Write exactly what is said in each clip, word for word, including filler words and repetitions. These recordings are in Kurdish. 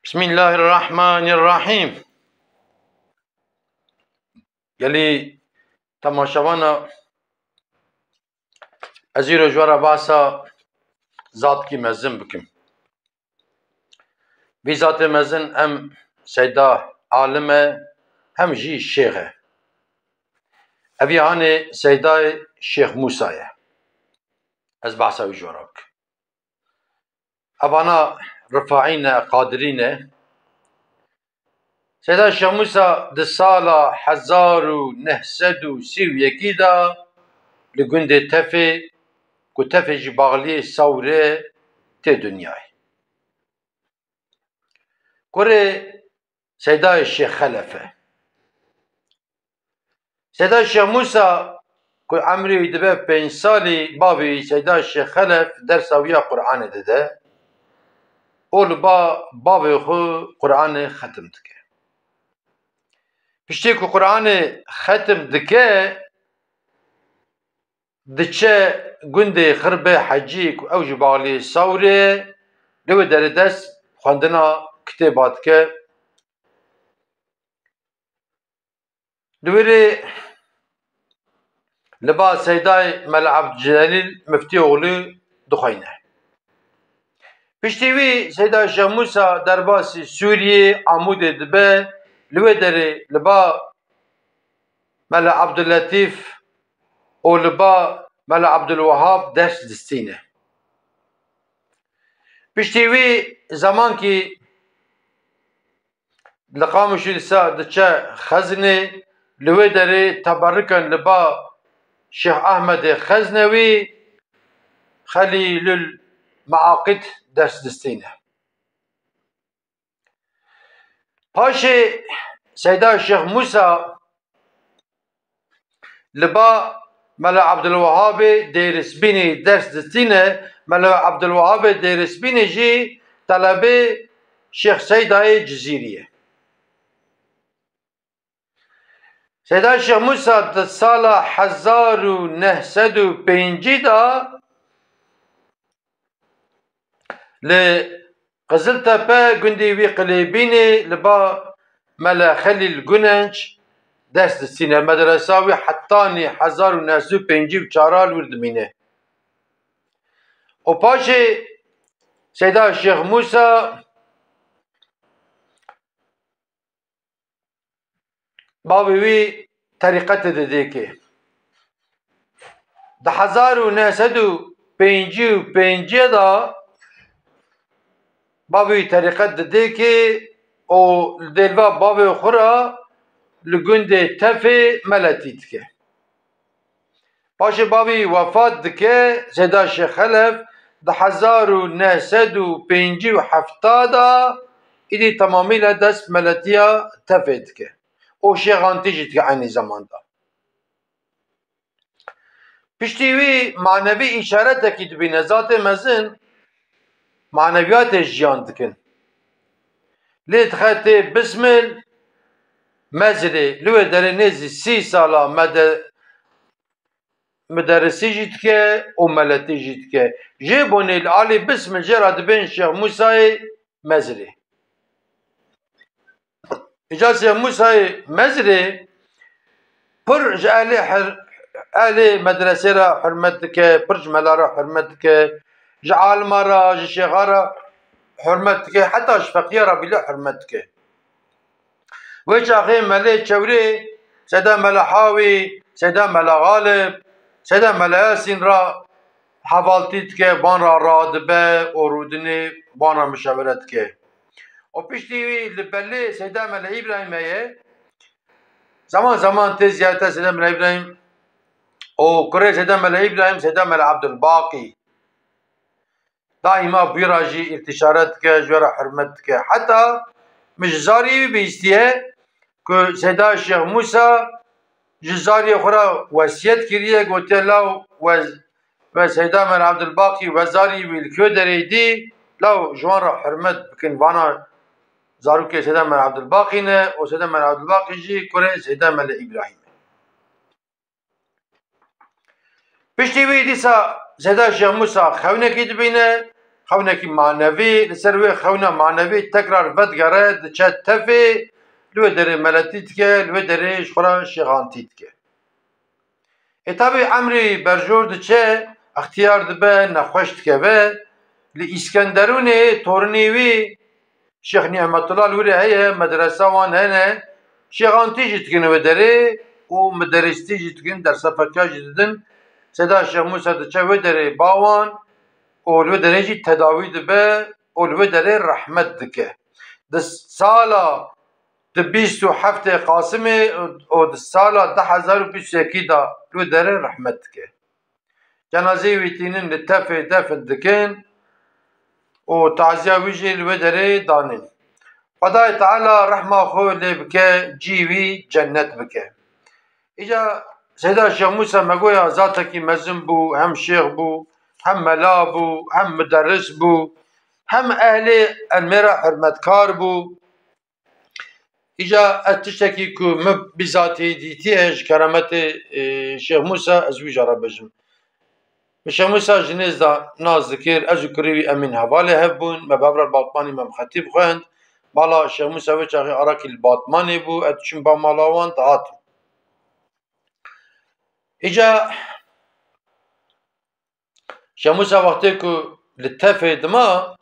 Bismillahirrahmanirrahîm. Gelî temaşevana, ez îro ji we re behsa zatkî mezin bikim. Vî zatê mezin hem seyda alim e, hem jî şêx e. Evî hanê seydayê Şêx Mûsa ye. Ez behsa wî ji we re bikim. Evana Rifaî ne, Qadirî ne. Seyda Şêx Mûsa di sala hezar û neh sed û sî û yekî de li gundê Tefê, ku Tefê jî baxliyê Sawrê, tê dinyayê. Kurê Seydayê Şêx Xelef e. Seyda Şêx Mûsa ku emrê wî dibe pênc salî, bavê wî Seyda Şêx Xelef dersa wî ya Qur'anê dide û li ba bavê xwe Qur'anê xetim dike. Piştî ku Qur'anê xetim dike, diçe gundê Xirbê Hecî ku ew jî baxlî Sawrê ye, li wê derê dest xwendina kitêba dike. Li wê rê li ba Seydayê Mela Ebdulcelîl Miftîoglû dixweyne. Piştî wî Seyda Şêx Mûsa derbasî Sûriyê, Amûdê dibe, li wê derê li ba Mela Ebdulletîf û li ba Mela Ebdulwehab ders distîne. Piştî wî zemankî li Qamişlî disa diçe Xezinê, li wê derê teberriken li ba Şêx Ehmedê Xeznewî, Xelîlul Meaqît ders distîne. Paşê Seyda Şêx Mûsa li ba Mela Ebdulwehabê Dêrisbînî ders distîne, Mela Ebdulwehabê Dêrisbînî jî telebê Şêx Seydayê Cizîrî ye. Seyda Şêx Mûsa di sala hezar û neh sed û pêncî de li Qiziltepe, gundê wî Qilêbînê, li ba Mele Xelîl Gunenc dest distîne. Medresa wî hetanî hezar û neh sed û pêncî û çar li wir dimîne. Û paşê Seyda Şêx Mûsa bavê wî terîqetê didêkê. Di hezar û neh sed û pêncî û pêncê de bavê wî terîqet didêkê û li dêlva bavê xwe re li gundê Tefê meletî dike. Paşê bavî wefat dike, Seyda Şêx Xelef di hezar û neh sed û pêncî û heft de îdî temamîle dest meletiya Tefê dike û şêxantî jî dike eynî zeman de. Piştî wî manevî îşaretekî dibîne, zatê mezin maneviyatê jiyan dikin. Lê dixe tê Bismil Mezirê, li wê derê nêzî sî sala mede-, miderisî jî dike û meletî jî dike. Jê bonê li alî Bismil jê re dibên Şêx Mûsayê Mezirê. Îca Şêx Mûsayê Mezirê pir ji ehlê her-, ehlê medresê re hurmet dike, pir ji mela re hurmet dike, ji alima re, ji şêxa re hurmet dike, heta ji feqîya re bîle hurmet dike. Wê çaxê Melê Çewrê, Seyda Mela Hawî, Seyda Mela Xalib, Seyda Mela Yasîn re hevaltî dike, ban re radibe û rûdinê ban re mişewere dike. Û piştî wî li belê Seyda Mela Îbrahîm heye. Zeman zeman tê ziyareta Seyda Mela Îbrahîm û kurê Seyda Mela Îbrahîm, Seyda Mela Ebdulbaqî. Daîma bi wî re jî îltîşare dike, ji wê re hurmet dike. Heta min ji zariyê wî bihîstiye ku Seyda Şêx Mûsa ji zariyê xwe re wesiyet kiriye, gotiye, law we, we Seyda Mela Ebdulbaqî we zariyê wî li kê derê dî, law ji wan re hurmet bikin. Vana zarokê Seyda Mela Ebdulbaqî ne û Seyda Mela Ebdulbaqî jî kurê Seyda Mela Îbrahîm e. Piştî wî dîsa Seyda Şêx Mûsa xewnekî dibîne, xewnekî manevî, li ser wê xewna manevî tekrar vedigere, diçe tefê, li wê derê meletî dike, li wê derê ji xwe re şêxantî dike. Ê tabî emrî berjor diçe, extiyar dibe, nexweş dikeve. Li Îskenderûnê torinê wî Şêx Nîmetullah li wir heye, medresa wan hene. Şêxantî jî dikin wê derê û mideristî jî dikin, dersa Fetîha jî didin. Seyda Şêx Mûsa diçe wê derê ba wan û li wê derê jî tedawî dibe û li wê derê rehmet dike. Di sala di bîst û heftê Qasimê û di sala du hezar û bîst û yekî de li wê derê rehmet dike. Cenazeyê wî tînin li Tefê defn dikin û taziya wî jî li wê derê danîn. Xwedayê Teala rehma xwe lê bike, cî wî cennet bike. Îca Seyda Şêx Mûsa me goya zatekî mezin bû, hem şêx bû, hem mela bû, hem miderris bû, hem ehlê elmê re hurmetkar bû. Îca ez tiştekî ku min bîzatî dîtiye ji kerametê, e, Şêx Mûsa, ez wî jara bêjim. Min Şêx Mûsa ji nêz de nas dikir, ez û kurê wî Emîn hevalê hev bûn, me bi hev re Batmanî Mem Xetîb xwend. Mala Şêx Mûsa wê çaxê arakî li Batmanê bû, ez diçûm ba mala wan dihatim. Îca Şêx Mûsa wextê ku li Tefê dima,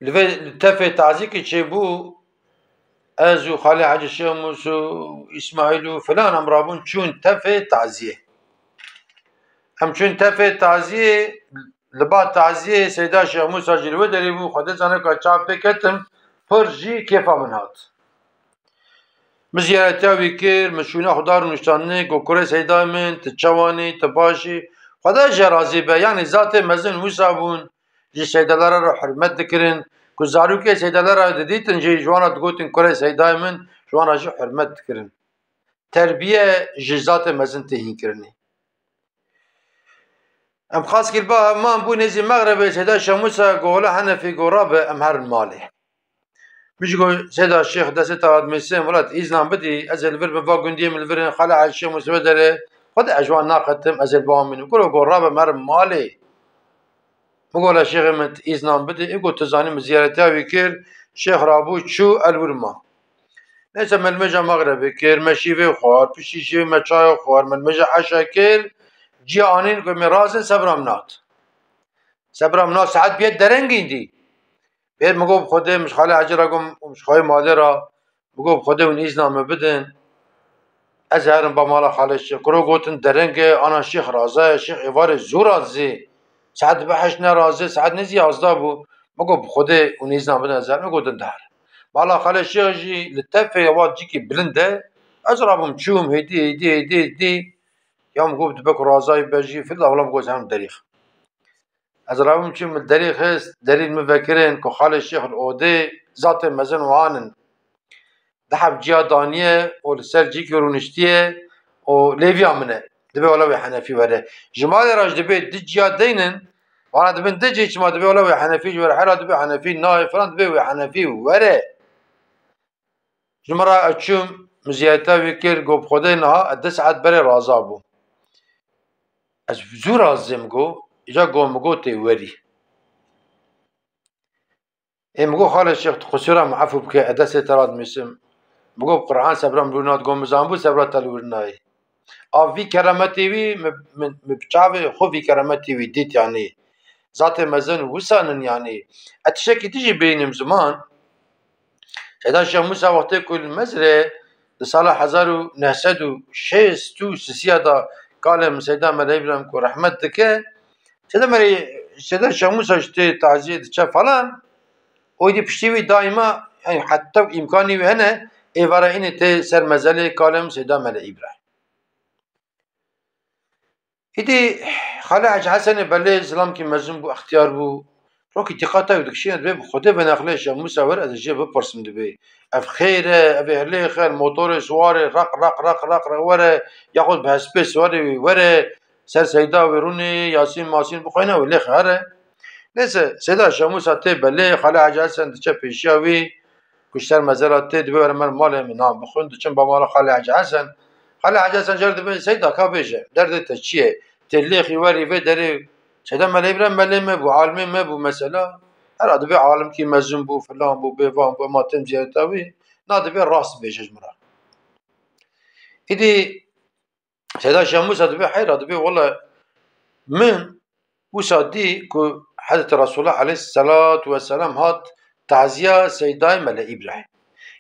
li vê, li Tefê tazîkî çêbû, ez û Xalê Hecî Şêx Mûs û Îsmaîl û filan em rabûn çûn Tefê taziyê. Em çûn Tefê taziyê, li ba taziyê Seyda Şêx Mûsa jî li wê derê bû, Xwedê zane ka çav pê ketim, pir jî kêfa min hat. Min ziyaretiya wî kir, min şûna xwe da rûniştandinê, got, kurê Seydayê min, tu çawan î, tu baş î? Xwedê ji razî be, yanî zatê mezin wisa bûn, ji Seydalara re hurmet dikirin, ku zarokê Seydalara didîtin jî ji wan re digotin, kurê Seydayê min, ji wan re jî hurmet dikirin. Terbiye ji zatê mezin tê hînkirinê. Em xaskil ba hev man bû nêzî mexrebê, Seyda Şêx Mûsa got, wela Henefî, got, rabe, em herin malê. Min jî got, Seyda Şêx, destê te radmîsim, wela tu îznan bidî, ez ê li vir bim, va gundiyê min li vir in, Xalê Hecî Şêx Mûsa wê derê, Xwedê ez ji wan naqetim, ez ê li ba wan bînim. Got, got, rabe, em herin malê. Min got, wela şêxê min, tu îznan bidî. Ê got, tu zanî, min ziyaretiya wî kir, şêx rabû, çû, el wir ma. Neyse, me limêja mexrebê kir, me şîvê xwar, piştî şîvê me çayo xwar, me limêja eşa kir, ciya anîn ku me razin sebra min hat. Sebra min hat, saet bîye derengîn dî. Bêr min got, bi Xwedê, min ji Xalê Hecî re got, min ji xweyê malê re, min got, bi Xwedê hûn îzna min bidin. Ez herim ba mala Xalê Şêx. Kuro gotin dereng e, ana şêx raza ye, şêx êvarê zû razî. Saet dibe heşt ne razî, saet nêzî yazdeh bû. Min got, bi Xwedê hûn îzna bidin, ez herim, min gotin diherim. Mala Xalê Şêx jî li Tefê ya wa cîkî bilind e. Ez rabûm çûm, hêdî, hêdî, hêdî, hêdî. Ya min got, dibe ku razayî be jî, fil wela min got, ez herim derî xim. Ez rabûm çûm, min derî xist, derî min vekirin ku Xalê Şêx li odê, zatê mezin wan in. Di heb ciya daniye û li ser cîkê rûniştiye û lêviya min e. Dibê wela wê Henefî were. Ji malê re jî dibê di ciya deynin, vana dibin di cî, çima dibê wela wê Henefî jî were. Hela dibê Henefî nayê filan, dibê wê Henefî were. Ji min re ez çûm, min ziyareta wî kir, got, bi Xwedê niha ez du saet berê raza bûm. Ez zû razîm, got, îca got, min got, tê werî. Ê min got, Xalê Şêx, tu qusûra min efû bike, ez destê te radimîsim. Min got, bi Quran sebra min li wir nayê, got, min zanbû sebra te li wir nayê. A vî kerametê wî, min, min, min bi çavê xwe vî kerametê wî dît, yanî zatê mezin wisan in, yanî. Ez tiştekî din jî bêhînim ziman. Seyda Şêx Mûsa wextê ku li Mezrê di sala hezar û neh sed û şêst û sisiya de kalê min Seyda Mele Îbrahîm ku rehmet dike, Seyda Mele, Seyda Şêx Mûsa ji tê taziyê diçe falan, û êdî piştî wî daîma, yanî heta îmkanî wî hene, êvara înê tê ser mezelê kalê min Seyda Mele Îbrahîm. Îdî Xalê Hecî Hesenê belê zilamkî mezin bû, extiyar bû. Rokî tîqata wî dikişîne, dibê bi Xwedê venexlê Şêx Mûsa were, ez ê jê bipirsim, dibê. Ev xêr e, ev ê hilê xêr, motorê siwarê, req, req, req, req, req were, yaxud bi hespê siwarê wî were, ser Seyda wê rûnê, Yasîn Masîn bixweyne, wê lê xêr e. Neyse, Seyda Şêx Mûsa tê belê, Xalê Hecî Hesen diçe pêşiya wî, ku ji ser mezela tê, dibê were, me malê min nan bixwin, diçin ba mala Xalê Hecî Hesen. Xalê Hecî Hesen cer dibê, Seyda, ka bêje, derdê te çi ye? Tê lêxî werî vê derê, Seyda Mele Îbrahîm melê me bû, alimê me bû mesela. Her a dibê alimkî mezin bû, filan bû, bêvan bû, ema tên ziyareta wî, na dibê rast bêje ji min re. Îdî Seyda Şêx Mûsa dibê heyra, dibê wele min wisa dî ku Hezretî Resulullah aleyhisselatu vesselam hat taziya Seydayê Mele Îbrahîm.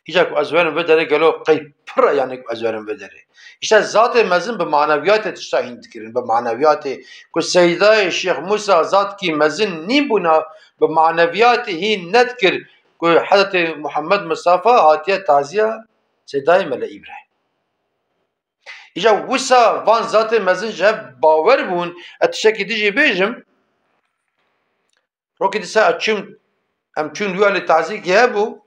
Îca ku ez werim vê derê gelo qey pir e, yanî ku ez werim vê derê. Îşte zatê mezin bi maneviyatê tişta hîn dikirin, bi maneviyatê ku Seydayê Şêx Mûsa zatkî mezin nîbûna, bi maneviyatê hîn nedikir ku Hezretî Muhammed Mustafa hatiye taziya Seydayê Mele Îbrahîm. Îja wisa van zatê mezin ji hev bawer bûn, ez tiştekî din jî bêjim. Rokê dîsa ez çûm, em çûn wî alî tazîkî hebû.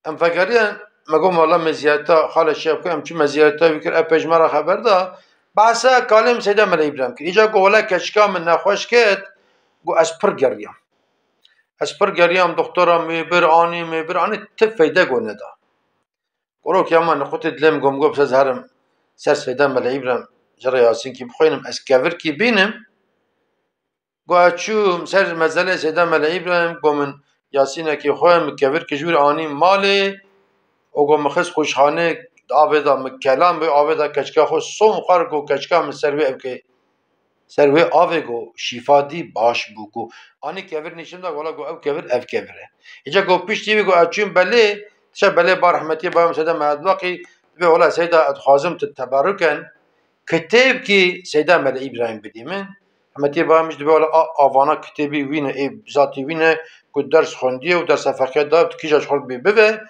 Em vegeriyan, me got, "Mala me ziyareta xalê Şêx bike", em çû me ziyareta wî kir, epey ji me re xeber da. Behsa kalê min Seyda Mele Îbrahîm kir. Îca got, "Wele keçika min nexweş ket", got, "Ez pir geriyam. Ez pir geriyam, doktora min bir anî, min bir anî, ti feyde got neda." Gorok ya me niqutê dilê min got, "Min got, ez herim ser Seyda Mele Îbrahîm, ji re Yasînkî bixwînim, ez kevirkî bînim." Got, ez çûm ser mezelê Seyda Mele Îbrahîm, got, "Min Yasînekî xwe, min kevirkî ji wî re anî malê." Û got, "Min xist qûşxanê, di avê de min kelam bê, avê de keçika xwe som xwar, got, keçika min ser wê evkê, ser wê avê, got, şîfa dî, baş bû." Got, anî kevir nîşin da, wela got, "Ew kevir, ev kevir e." Îca got, piştî wî got, ez çûm belê, dişe belê ba rehmetî ba min Seyda Mehmet Baqî, dibê, "Wela Seyda, ez dixwazim tu teberruken kitêbkî Seyda Mele Îbrahîm bidî min." Rehmetî ba min jî dibê, "Wela a, avana kitêbî wî ne, ê zatî wî ne, ku ders xwendiye û dersa feqîya da, tu kîja ji xwe bê bive."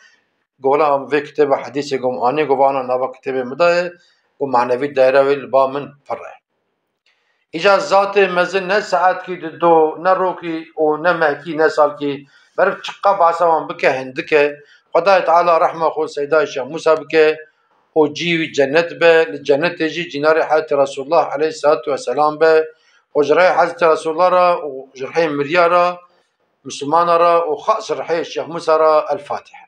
Got, "Wela em vê kitêba hedîsê gom anî", got, "Vana nava kitêbê min de ye." Got, "Manevî daîra wê li ba min pir e." Îca zatê mezin ne saetkî dido, ne rokî û ne mehkî, ne salkî, meriv çiqa behsa wan bike hindik e. Xwedayê Teala rehma xwe Seyda Şêx Mûsa bike û cî wî cennet be, li cennetê jî cînarê Hezretî Resulullah aleyhisselatu vesselam be û ji rê Hezretî Resulullah re û ji rê miriya re, Misilmana re û xas rihê Şêx Mûsa re. El Fatiha.